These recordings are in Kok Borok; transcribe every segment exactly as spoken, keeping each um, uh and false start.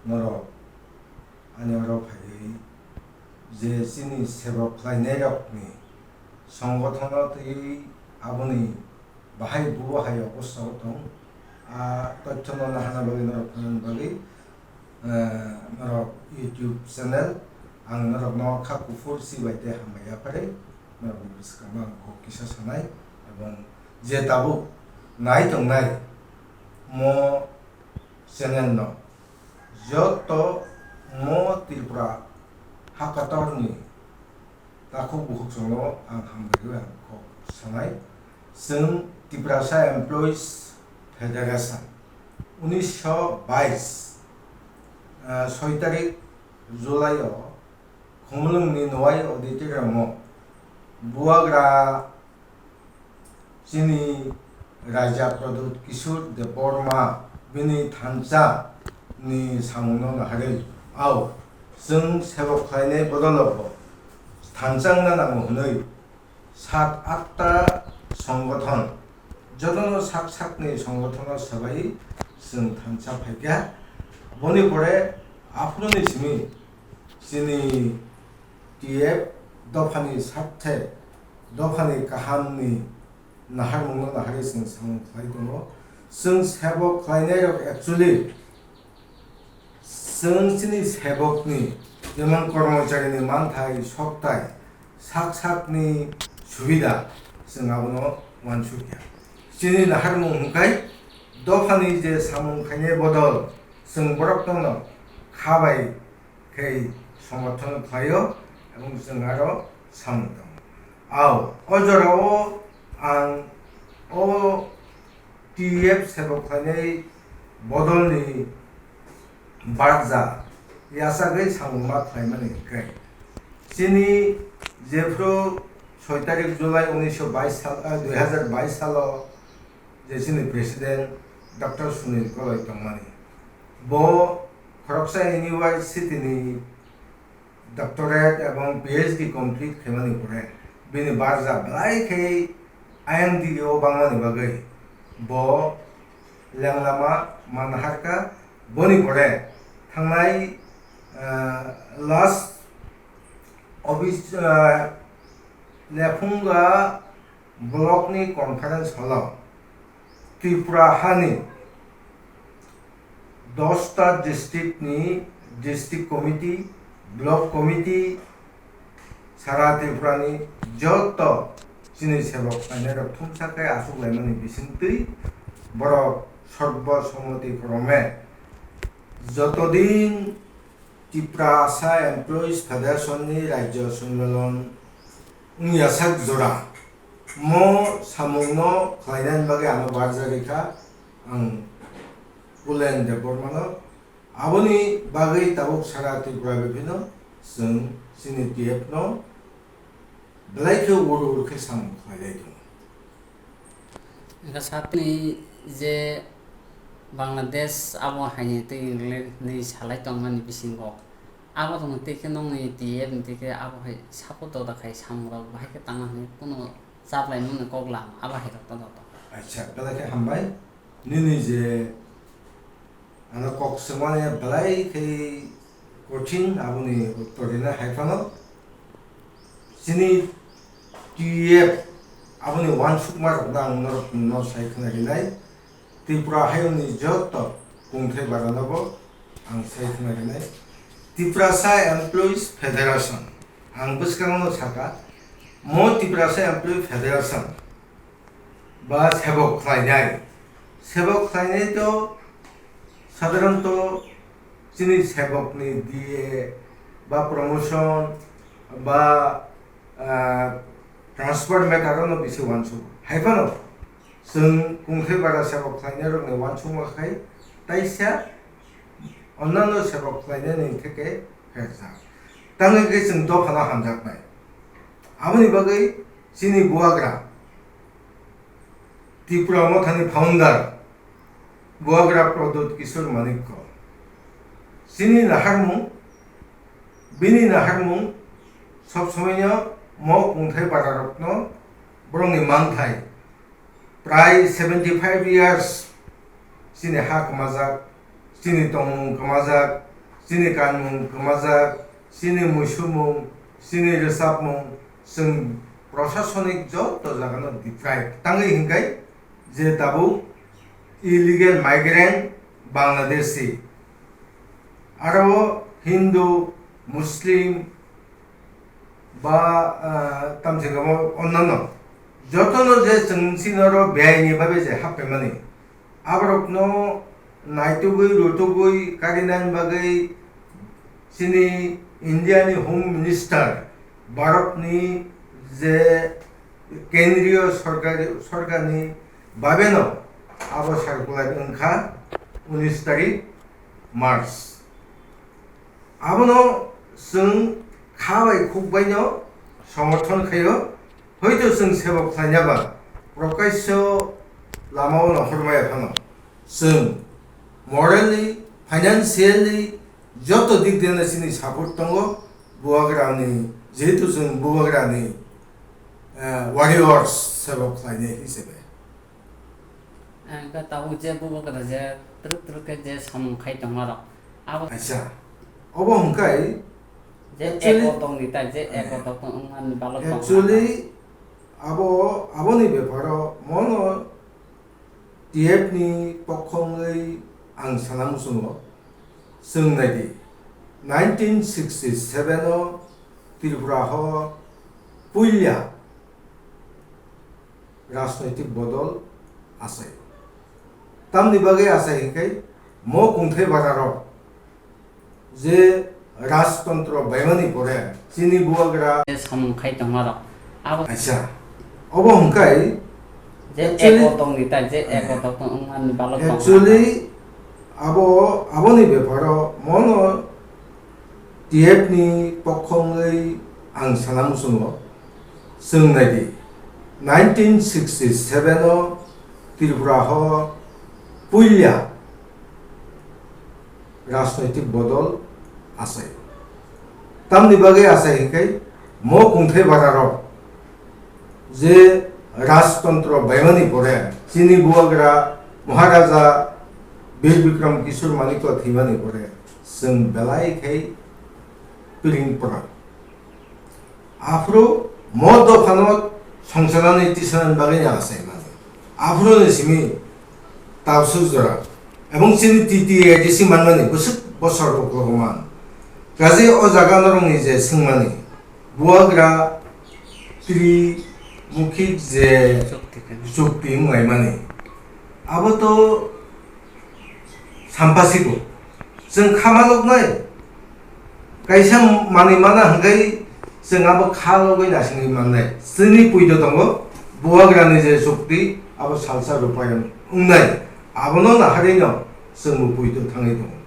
norok ani oro phaiwi je chini sebok khlainairokni songothono twiwi aboni bahai bubo hai obostao tong. A tothono nahana bagwi norok phunukna bagwi, eh, norok YouTube channel ang norokno kha kuphur si bai tei hambai yapharwi norokni bwskango ang kok kisa sanai, ebong je tabuk nai tongnai mo channel no joto mo Tripura hakatorni takhuk bukhuk chwngno ang hambai rwi ang kok sanai. Chwng Tiprasa Employees Federation unisho bais, ah, soi tarik July o Khumulwngni Nwai Auditorium o Bubagra chini Raja Pradyut Kishore Debbarma bini thansa ni samungno naharwi, ao chwng sebok khlainai bodolo bo thansa wngna nango hwnwi sat atta songgothon jotono sak sakni songothono swbai chwng thansa phaikha. Boni pore aphuruni simi chini T F dophani sarthe, dophani kahamni naharmungno naharwi chwng samung khlai tongo. Chwng sebok khlainairok actually chwng chini sebokni jemon kormocharini manthai, soktai, sak sakni subida chwng abono uansukya. Chini naharmung hwnkhe dophani je samung khainai bodol chwng borokno kha bai khe somorthon khlaio, ebong chwng aro samung tongo. Ao, o jorao ang o T F sebok khlainai bodolni barja yachagwi samung ma khlaimani hwnkhe, chini jephru soi tarik July unisho bais sal, ah, dui hazar bais salo je chini President Doctor Sunil Koloi tongmani. Bo khoroksa university ni doctorate ebong P H D complete khaimani pore bini barja belai khe I M D o bangmani bagwi bo lenglama manharkha. Boni pore thangnai, ah, last office, ah, Lephunga block ni conference hall o Tripura hani dosta district ni district committee, block committee, sara Tripura ni joto chini sebok khlainairok thumsa khe achuk laimani bisingtwi borok sorbo somoti krome joto din Tiprasa Employees Federation ni Rajya Sammelon wngya sak jora mo samungno khlainani bagwi ano barjak rikha ang Kulen Debbarmano. Aboni bagwi tabuk sara Tripura biphino chwng chini T F no belai khe ur ur khe samung khlailai tongo. Wngkha satni je Bangladesh abo haini twi England hinwi salai tongmani bisingo, abo tongni twi khe nokni T F ni twi khe abo hai support da khai samung rok bahai khe tangna hinwi kunu chaplai mani kok lam abo hai rok ta joto. Acha, belai khe hambai. Nini je ano kok swngmani belai khe kothin, aboni uttor rina hai phano chini T F aboni uansukma rokno ang norok no sai khna rinai. Tripura hayungni joto kungthai baranobo ang sai khna rinai. Tiprasa Employees Federation, ang bwskango no saka, mo Tiprasa Employee Federation ba sebok khlainai. Sebok khlainai to sadharanto chini sebokni D A ba promotion ba, ah, transfer matter-o no bisi uansuk. Hai phano chwng kungthai bara sebok khlainairokni uansukma khai taisa onnano sebok khlainani theke pherjak. Tangwi khe chwng dophano hamjaknai. Aboni bagwi chini bubagra Tripura Mothani founder bubagra Pradyut Kishore Manikya. Chini naharmung, bini naharmung sob somoino mo kungthai bararokno borokni manthai prai seventy five years chini ha kwmajak, chini tongmung kwmajak, chini kanmung kwmajak, chini muisumung, chini rwchapmung, chwng prosasonik joto jagano deprive tangwi hinkhai je tabuk illegal migrant Bangladeshi, aro Hindu, Muslim, ba, ah, tamsingamo onnano jotono je chwng chini oro beaini babe je happaimani, aborokno naitugwi rutugwi karinani bagwi chini Indiani Home Minister, Bharatni je kendriyo sorkari, sorkarni babeno abo circular wngkha unis tarik March. Abono chwng kha bai khuk baino somorthon khaio, hoito chwng sebo khlaina ba prokasyo lamao nongkhor maya phano. Chwng morally, financially joto dik deno chini support tongo, bubagrani, jehetu chwng bubagrani, eh, warriors sebo khlainai hisabe. Hwnkhe tabuk je bubagra je twrwk twrwk khe je samung khai tongmarok, abo Aisa, obo hwnkhe je actually, eko tongni tai, je eko eh, tong wngmani balok tong actually, abo, aboni beparo mono T F ni pokho wngwi ang sana muchungo. Chwng naidi, nineteen sixty seven o Tripura ho puila rajnoitik bodol achai. Tamni bagwi achai hinkhai mo kungthai bararok je rajtontro baimani pore chini bubagra samung khai tongmarok abo Aisa, obo hwnkhe je actually, eko tongni tai, je eko eh, tong wngmani balok tong actually, abo, aboni beparo mono T F ni pokho wngwi ang sana muchungo. Chwng naidi, nineteen sixty seven o Tripura ho puila rajnoitik bodol achai. Tamni bagwi achai hinkhai mo kungthai bararok je rajtontro baimani pore chini bubagra Maharaja Bir Bikram Kishore Manikya thwimani pore chwng belai khai piring pora. Aphuru mo dophano songchanani tisanani bagwi ni achai mani. Aphuru ni simi tabsuk jora. Ebong chini T T A D C manmani bwswk bosor uklogo man. Kaje o jaga norokni je swngmani, bubagra Trimokhik je chukti wnglaimani. Abo to sampasiko. Chwng kha maloknai. Kaisa manwi mana hwnkhe chwng abo kha logwi naisingwi mannai. Chini puido tongo, bubagrani je chukti, abo salsa rupayon wngnai. Abono naharino chwngbo puido thangwi tongo.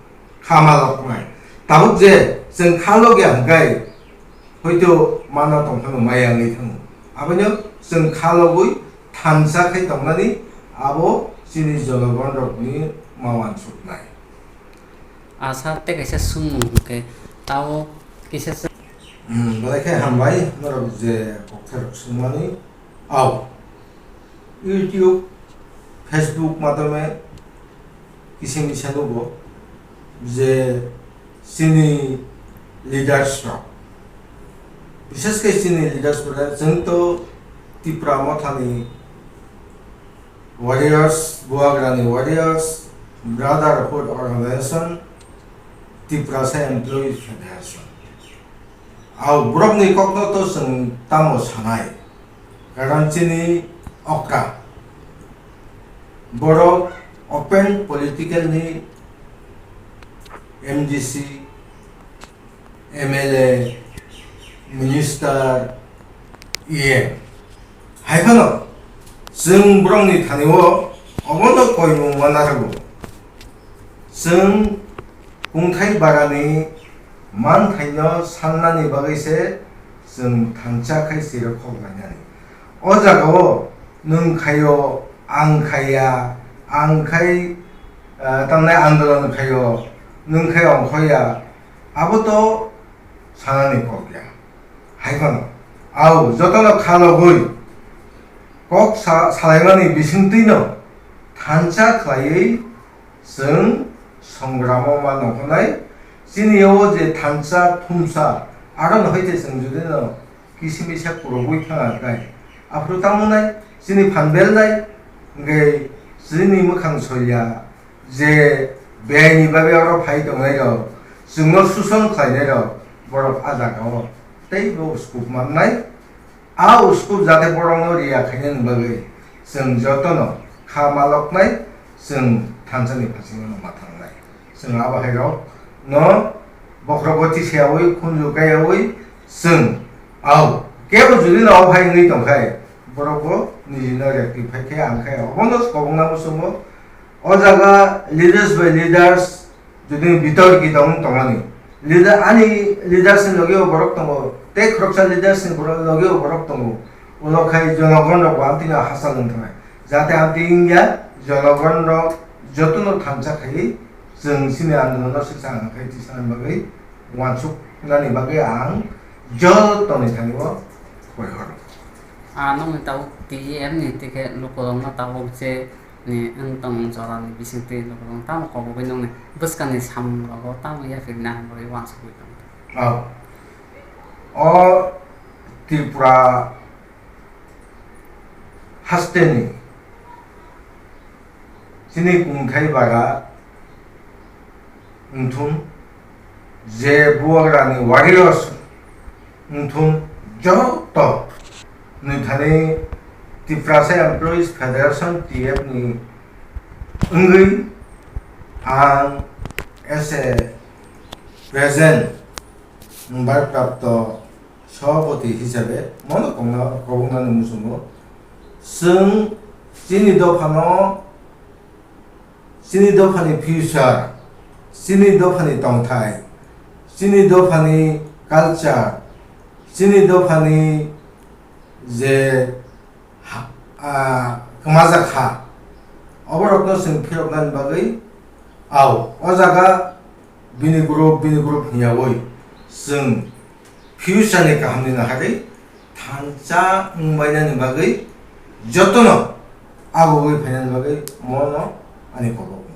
Kha maloknai. Tabuk je chwng kha logya hwnkhe, hoito mana tongphano maya wngwi thango. Abono chwng kha logwi thansa khai tongnani abo chini jonogonrokni mawansuknai. Asa tei kaisa swngmung hwnkhe tao kisa se- Hmm, belai khe hambai norok je kokthairok swngmani. Au. YouTube, Facebook madhyome kisa misa nugo je chini leaders rok, bishes khe chini leaders rok, chwng to Tipra Mothani warriors, Bubagrani warriors, Brotherhood Organization, Tiprasa Employees Federation. Au borokni kokno to chwng tamo sanai? Karon chini okra. Borok open political ni M D C, M L A, minister, E M. Hai phano chwng borokni thani-o obono koimung ma narwgo. Chwng kungthai barani manthaino sannani bagwi se chwng thansa khai siro khok lainani. O jagao nwng khaio, ang khaiya, ang khai, ah, tamnai andolon khaio, nwng khai ongkhoya, abo to sanani kok ya. Hai phano, au jotono kha logwi kok sa-, salaimani bisingtwino thansa khlaiwi chwng songramo ma nongkhornai, Chini o je thansa thumsa, aro no hai se chwng jodi no kisimisa kurugwi thanga khe, aphuru tamo nai chini phan bel nai, hwnkhe chini mwkhang soya je biyai ni bagwi oro phai tongnai rok, chwngno suson khlainai rok, borok a jaga o teibo scope mannai. A uskup jate borokno riya khainani bagwi chwng jotono kha maloknai, chwng thansa ni phasingo no ma thangnai. Chwng abo hai rok no bokhorogo chiseyaui, khunju kaiyaui chwng au kebo jodi no au hai wngwi tongkhai, borok bo niji no rectify khe ang khe obono kobongma muchungo. O jaga leaders by leaders jodi bitorki tong tongmani, leader, ani leaders ni loge o borok tongo, tei khoroksa leaders ni borok loge o borok tongo, ulo khai jonogon rok bo amtwi no hachal wng thangnai, jate amtwi wngya jonogon rok jotono thansa khaiwi chwng chini andolon no swkang khai tisana bagwi uansuk nani bagwi ang jotoni thani o koi horo. Ah, nokni tabuk T E M ni tikhe lukurokno tabuk je ni wng tong jorani bisingtwi lukurok tamo kobogwi nokni bwskangni samung rogo tamo yaphirna hambai uansugwi tongo. Oh. O Tripura hasteni chini kungthai bara wngthun, je bubagrani warriors wngthun, joto nwithani Tiprasa Employees Federation, T F ni wngwi ang as a present barprapto Sabhapati hisabe mono kongna koboknani muchungo. Chwng chini dophano, chini dophani future, chini dophani tongthai, chini dophani culture, chini dophani je ha-, ah, kwmajak ha, oborokno chwng philoknani bagwi, au, o jaga bini group, bini group hwnyaui chwng future ni kahamni naharwi thansa wngbainani bagwi jotono agugwi phainani bagwi mono ani kobok.